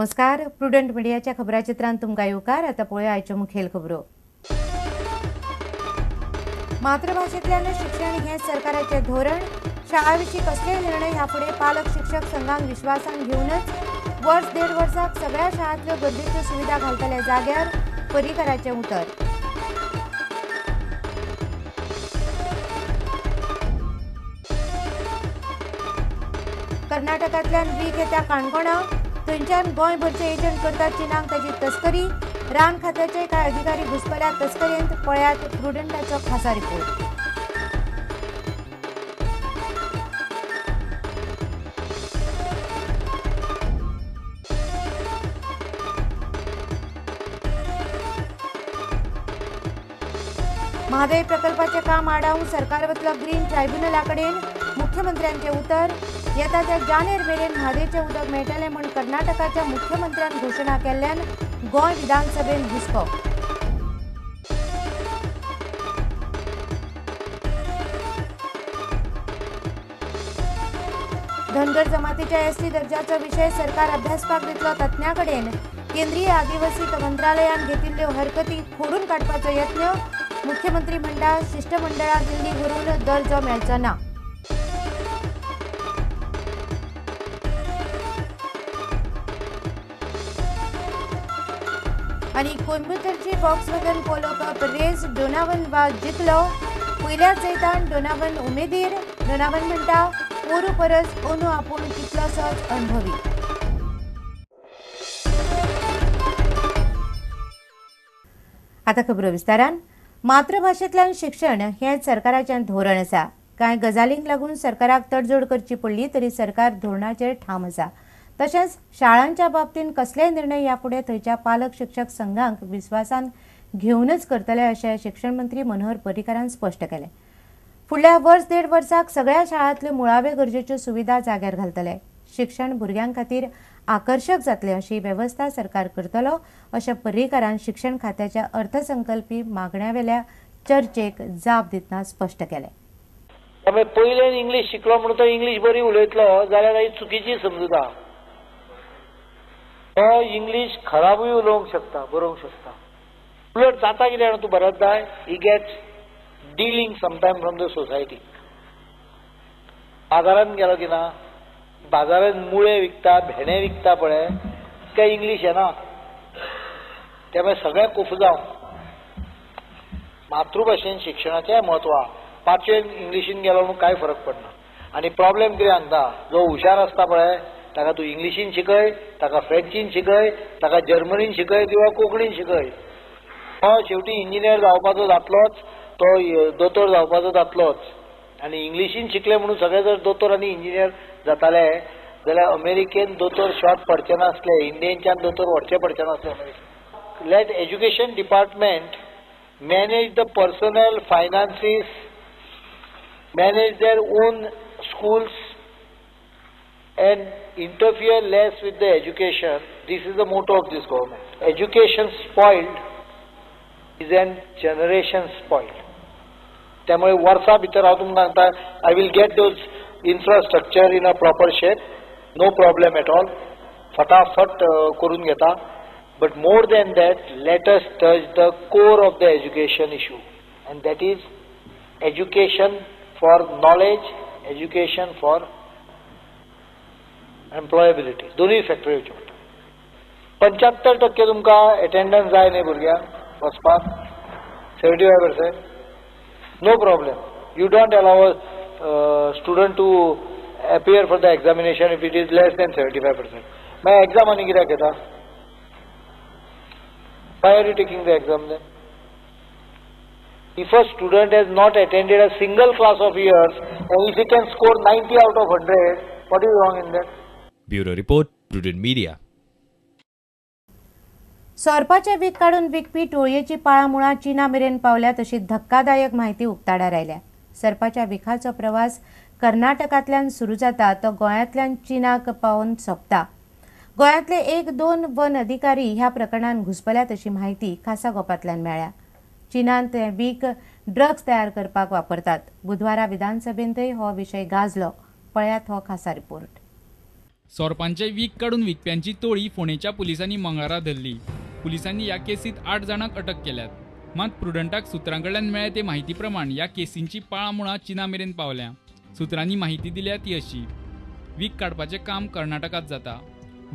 नमस्कार, प्रुडंट मिडियाच्या खबराचित्रांत तुमकां येवकार. आतां पळोवया आयच्यो मुखेल खबरो. मातृभाशेंतल्यान शिक्षण हें सरकाराचें धोरण. शाळा विशीं कसलेय निर्णय ह्या फुडें पालक शिक्षक संघांक विश्वासान घेवनच वर्स देड वर्साक सगळ्या शाळांतल्यो गरजेच्यो सुविधा घालतले जाग्यार पर्रीकराचें उतर. कर्नाटकांतल्यान वीख येत्या काणकोणा, थंयच्यान गोंयभरचे एजंट करतात चिनाक ताची तस्करी. रान खात्याचे कांय अधिकारी घुसपल्यात तस्करेंत. पळयात प्रुडंटाचो खासा रिपोर्ट. म्हादय प्रकल्पाचें काम आडावंक सरकार वतलो ग्रीन ट्रायब्युनला कडेन मुख्यमंत्र्यांचें उतर. येता त्या जानेर मेरेन म्हादयचें उदक मेळटलें म्हूण कर्नाटकाच्या मुख्यमंत्र्यान घोशणा केल्ल्यान गोंय विधानसभेन घुसको. धनगर जमातीच्या एसटी दर्जाचो विशय सरकार अभ्यासपाक दितलो तज्ञां कडेन. केंद्रीय आदिवासी मंत्रालयान घेतिल्ल्यो हरकती खोडून काडपाचो यत्न. मुख्यमंत्री म्हणटा शिश्टमंडळाक दिल्ली व्हरून दर्जो मेळचो ना. आनी कोइंबतूरची Volkswagen Polo Cup race Donovan Vaz जिखलो. पयल्याच जैतान डोनावन उमेदीर. डोनावन म्हणटा पोरू परस अंदू आपूण कितलोसोच अणभवी. आतां खबरो विस्तारान. मातृभाशेंतल्यान शिक्षण हें सरकाराचें धोरण आसा. कांय गजालींक लागून सरकाराक तडजोड करची पडली तरी सरकार धोरणाचेर ठाम आसा. तशेंच शाळांच्या बाबतींत कसलेय निर्णय ह्या फुडें थंयच्या पालक शिक्षक संघांक विस्वासान घेवनच करतले अशें शिक्षण मंत्री मनोहर पर्रीकारान स्पश्ट केलें. फुडल्या वर्स देड वर्साक सगळ्या शाळांतल्यो मुळाव्यो गरजेच्यो सुविधा जाग्यार घालतले. शिक्षण भुरग्यां खातीर आकर्शक जातलें अशी वेवस्था सरकार करतलो अशें पर्रीकारान शिक्षण खात्याच्या अर्थसंकल्पी मागण्यावेल्या चर्चेक जाप दितना स्पश्ट केलें. त्यामुळे पयल्यान इंग्लीश शिकलो म्हणून तो इंग्लीश बरी उलयतलो जाल्यार ही चुकीची समजुता. तो इंग्लीश खराबूय उलोवंक शकता, बरोवंक शकता. उलट जाता कितें जाणा तूं बऱ्याचदां he gets dealing sometime from the society. बाजारांत गेलो की ना, बाजारांत मुळे विकता, भेंडे विकता पळय, काय इंग्लीश येना. त्यामुळे सगळें कोफुजांव. मातृभाशेन शिक्षणाचें म्हत्व आहा. पांचवेन इंग्लिशीन गेलो म्हणून कांय फरक पडना. आनी प्रॉब्लेम कितें सांगता, जो हुशार आसता पळय ताका तूं इंग्लिशीन शिकय, ताका फ्रेंचीन शिकय, ताका जर्मनीन शिकय किंवा कोंकणीन शिकय, तो शेवटी इंजिनियर जावपाचो जातलोच, तो दोतोर जावपाचो जातलोच. आनी इंग्लिशीन शिकले म्हणून सगळे जर दोतोर आनी इंजिनियर जाताले जाल्यार अमेरिकेन दोतोर शॉर्ट पडचे नासले, इंडियनच्यान दोतोर व्हरचे पडचे नासले अमेरिकेन. Let education department manage the personal finances, manage their own schools and interfere less with the education. This is the motto of this government. Education spoiled is an generation spoiled. त्यामुळे वर्सा भितर हांव तुमकां सांगता, I will get those infrastructure in a proper shape, no problem at all. फटाफट करून घेता. But more than that, let us touch the core of the education issue, and that is education for knowledge, education for employability. दोनूय factor येवचे पडटा. 75% तुमकां एटेंडन्स जाय न्ही भुरग्यांक वचपाक, 75%, no problem. You don't allow a student to appear for the examination if it is less than 75%. मागीर exam आनी कित्याक घेता? Why are you taking the exam then? If a student has not attended a single class of years and if he can score 90 out of 100, what is wrong in that? Bureau Report, Prudent Media. सोरपाचें वीख काडून विकपी टोळयेची पाळां मुळां चीना मेरेन पावल्या तशी धक्कादायक म्हायती उक्ताडार आयल्या. सरपाच्या विखाचो प्रवास कर्नाटकांतल्यान सुरू जाता तो गोंयांतल्यान चीनाक पावून सोंपता. गोंयांतले 1-2 वन अधिकारी ह्या प्रकरणांत घुसपल्यात अशी म्हायती खासा गोपांतल्यान मेळ्ळ्या. चीनांत हें वीख ड्रग्स तयार करपाक वापरतात. बुधवारा विधानसभेंतय हो विशय गाजलो. पळयात हो खासा रिपोर्ट. सोरपांचे वीख काडून विकप्यांची टोळी फोंडेच्या पुलिसांनी मंगळारा धरली. पुलिसांनी ह्या केसीत 8 जाणांक अटक केल्यात. मात प्रुडंटाक सुत्रां कडल्यान मेळ्ळे ते म्हायती प्रमाण ह्या केसींची पाळां मुळां चिना मेरेन पावल्या. सुत्रांनी म्हायती दिल्या ती अशी: वीख काडपाचें काम कर्नाटकांत जाता.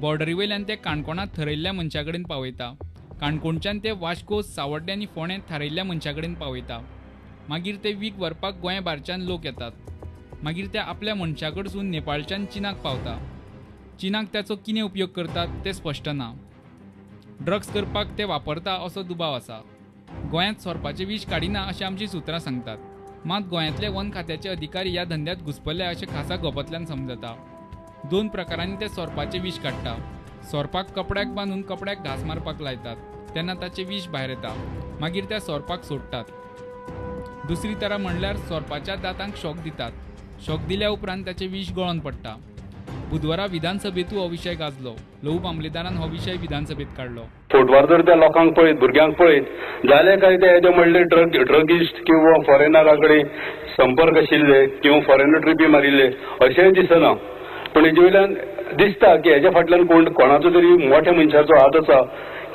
बॉर्डरी वयल्यान ते काणकोणांत थरयल्ल्या मनशा कडेन पावयता. काणकोणच्यान ते वास्को, सावड्डें आनी फोंडें थारयल्ल्या मनशा कडेन पावयता. मागीर ते वीख व्हरपाक गोंया भायरच्यान लोक येतात. मागीर ते आपल्या मनशा कडसून नेपाळच्यान चिनाक पावता. चिनाक त्याचो कितें उपयोग करतात ते स्पश्ट ना. ड्रग्स करपाक ते वापरता असो दुबाव आसा. गोंयांत सोरपाचें विष काडिना अशें आमची सुत्रां सांगतात. मात गोंयांतले वन खात्याचे अधिकारी ह्या धंद्यांत घुसपले अशें खासा गोपांतल्यान समजता. 2 प्रकारांनी ते सोरपाचें विष काडटा. सोरपाक कपड्याक बांदून कपड्याक घांस मारपाक लायतात तेन्ना ताचें विष भायर येता. मागीर त्या सोरपाक सोडटात. दुसरी तरा म्हणल्यार सोरपाच्या दांतांक शॉक दितात. शॉक दिल्या उपरांत ताचें विष गळोन पडटा. बुधवारा विधानसभेंतूय हो विशय गाजलो. लहू मामलेदारान हो विशय विधानसभेत काडलो. फोटवार जर त्या लोकांक पळयत, भुरग्यांक पळयत जाल्यार काय ते येदे म्हणले ड्रगिस्ट किंवा फॉरेनरा कडेन संपर्क आशिल्ले किंवा फॉरेनर ट्रिपी मारिल्ले अशेंय दिसना. पूण हेजे वयल्यान दिसता की हेज्या फाटल्यान कोणाचो तरी मोठ्या मनशाचो हात आसा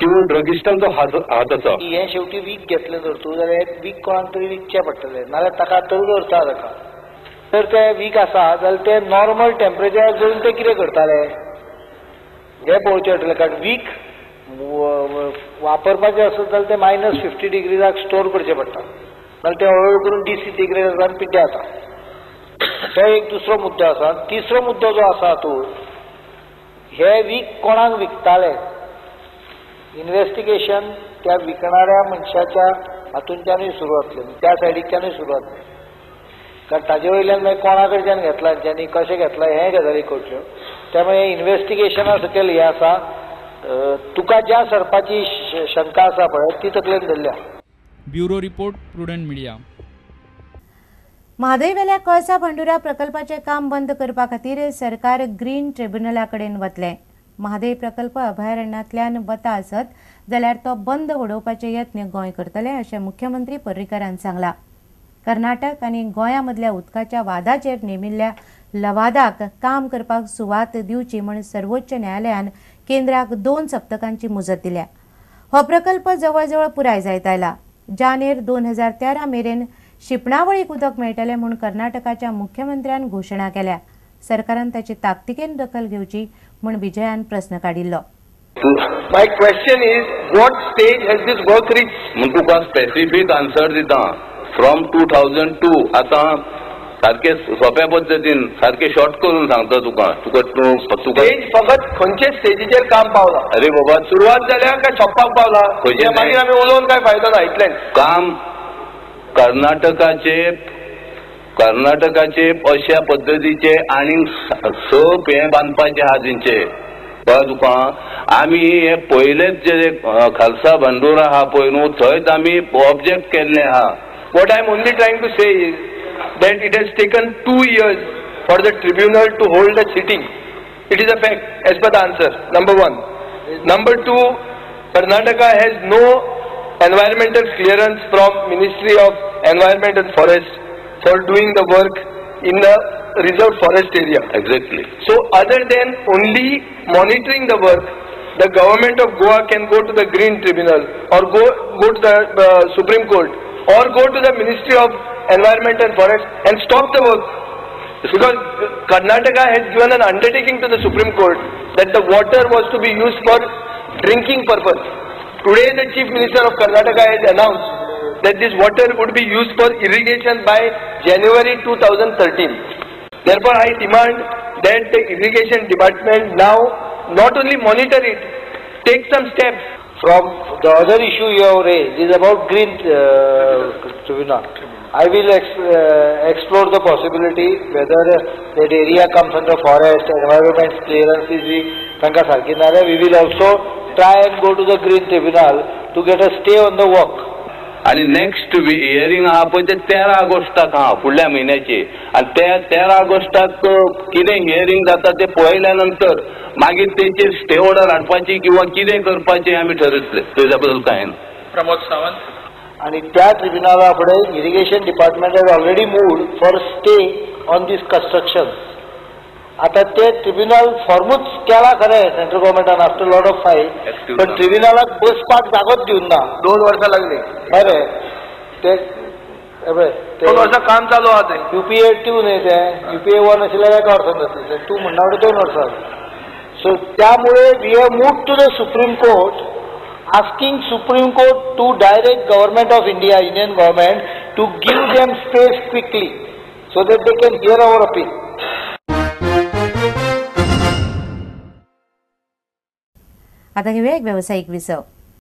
किंवा ड्रगिस्टांचो हात आसा. हें शेवटी वीख घेतलें जर तूं जाल्यार वीख कोणाक तरी विकचें पडटलें, नाजाल्यार ताका तरी दवरता ताका. तर ते वीख आसा जाल्यार ते नॉर्मल टेम्परेचरार जरून ते कितें करताले हें पळोवचें पडटलें. कारण वीख वापरपाचें आसत जाल्यार ते -50 डिग्रीजाक स्टोर करचें पडटा, नाजाल्यार ते हळूहळू करून डिसिंटिग्रेट जाता आनी पिड्ड्यार जाता. तो एक दुसरो मुद्दो आसा. तिसरो मुद्दो जो आसा तो हे वीख कोणाक विकताले इन्वेस्टिगेशन त्या विकणाऱ्या मनशाच्या हातूंतल्यानूय सुरू जातलें, त्या सायडीच्यानूय सुरू जातलें. कारण ताजे वयल्यान मागीर कोणा कडच्यान घेतला, ज्यांनी कशें घेतलां हें गजाली कळटल्यो. त्यामुळे इन्वेस्टिगेशना सकयल हें आसा. तुका ज्या सरपाची शंका आसा पळय ती तकलेन धरल्या. Bureau report, Prudent Media. म्हादयवेल्या Kalasa Bhandura प्रकल्पाचें काम बंद करपा खातीर सरकार ग्रीन ट्रिब्युनला कडेन वतलें. म्हादय प्रकल्प अभयारण्यांतल्यान वता आसत जाल्यार तो बंद उडोवपाचे यत्न गोंय करतले अशें मुख्यमंत्री पर्रीकारान सांगलां. कर्नाटक आनी गोंया मदल्या उदकाच्या वादाचेर नेमिल्ल्या लवादाक काम करपाक सुवात दिवची म्हूण सर्वोच्च न्यायालयान केंद्राक 2 सप्तकांची मुजत दिल्या. हो प्रकल्प जवळजवळ पुराय जायत आयला. जानेर 2013 मेरेन शिंपणावळीक उदक मेळटलें म्हूण कर्नाटकाच्या मुख्यमंत्र्यान घोशणा केल्या. सरकारान ताची ताकतिकेन दखल घेवची म्हूण विजयान प्रस्न काडिल्लो. My question is, what stage has this work reached? म्हूण तुका स्पेसिफीक आन्सर दिता. फ्रॉम 2002 आतां सारके सोंप्या पद्दतीन सारके शॉर्ट करून सांगता तुका. तुका स्टेज फकत खंयचे स्टेजीचेर काम पावला? अरे बाबा, सुरवात जाल्या काय सोंपपाक पावला? मागीर आमी उलोवन काय फायदो ना इतलें. काम कर्नाटकाचे अशा पद्दतीचे आनी 6 हें बांदपाचे आहा तेंचे. कळ्ळें तुका? आमी हे पयलेच जे खालसा भांडुरा आहा पळय न्हू, थंयच आमी ऑब्जेक्ट केल्लें आहा. What I am only trying to say is that it has taken 2 years for the tribunal to hold a sitting. It is a fact as per the answer, number 1. Number 2, Karnataka has no environmental clearance from Ministry of Environment and Forest for doing the work in the reserved forest area. Exactly. So other than only monitoring the work, the government of Goa can go to the Green Tribunal or go to the Supreme Court or go to the Ministry of Environment and Forest and stop the work. Because Karnataka has given an undertaking to the Supreme Court that the water was to be used for drinking purpose. Today the Chief Minister of Karnataka has announced that this water would be used for irrigation by January 2013. Therefore, I demand that the irrigation department now not only monitor it, take some steps. From the other issue you have raised is about Green Tribunal. I will explore the possibility whether that area comes under forest, environment clearance is तांकां सारकी ना जाल्यार we will also try and go to the Green Tribunal to get a stay on the work. आनी next hearing आहा पळय ते 13 ऑगस्टाक आहा फुडल्या म्हयन्याचे. आनी त्या 13 ऑगस्टाक कितें हियरींग जाता तें पळयल्या नंतर मागीर तेचेर स्टे ऑर्डर हाडपाची किंवा कितें करपाचें आमी ठरयतले. तेज्या बद्दल कांय ना. प्रमोद सावंत. आनी त्या ट्रिब्युनला फुडें irrigation department has already moved for stay on this construction. आतां ते ट्रिब्युनल फॉर्मूच केला खरें सेंट्रल गव्हर्मेंटान आफ्टर लॉट ऑफ फायट, पण ट्रिब्युनलाक बसपाक जागोच दिवन ना. 2 वर्सां लागली. खरें ते 2 वर्सां काम चालू आहा तें. युपीए 2 न्ही तें, युपीए 1 आशिल्ल्यार एका वर्सान जातलें, 2 म्हणटा फुडें 2 वर्सां. सो त्यामुळे we have move to the Supreme Court asking Supreme Court to direct Government of India, Indian government, to give them space quickly so that they can hear our appeal. आता घेऊया एक व्यावसायिक विसव.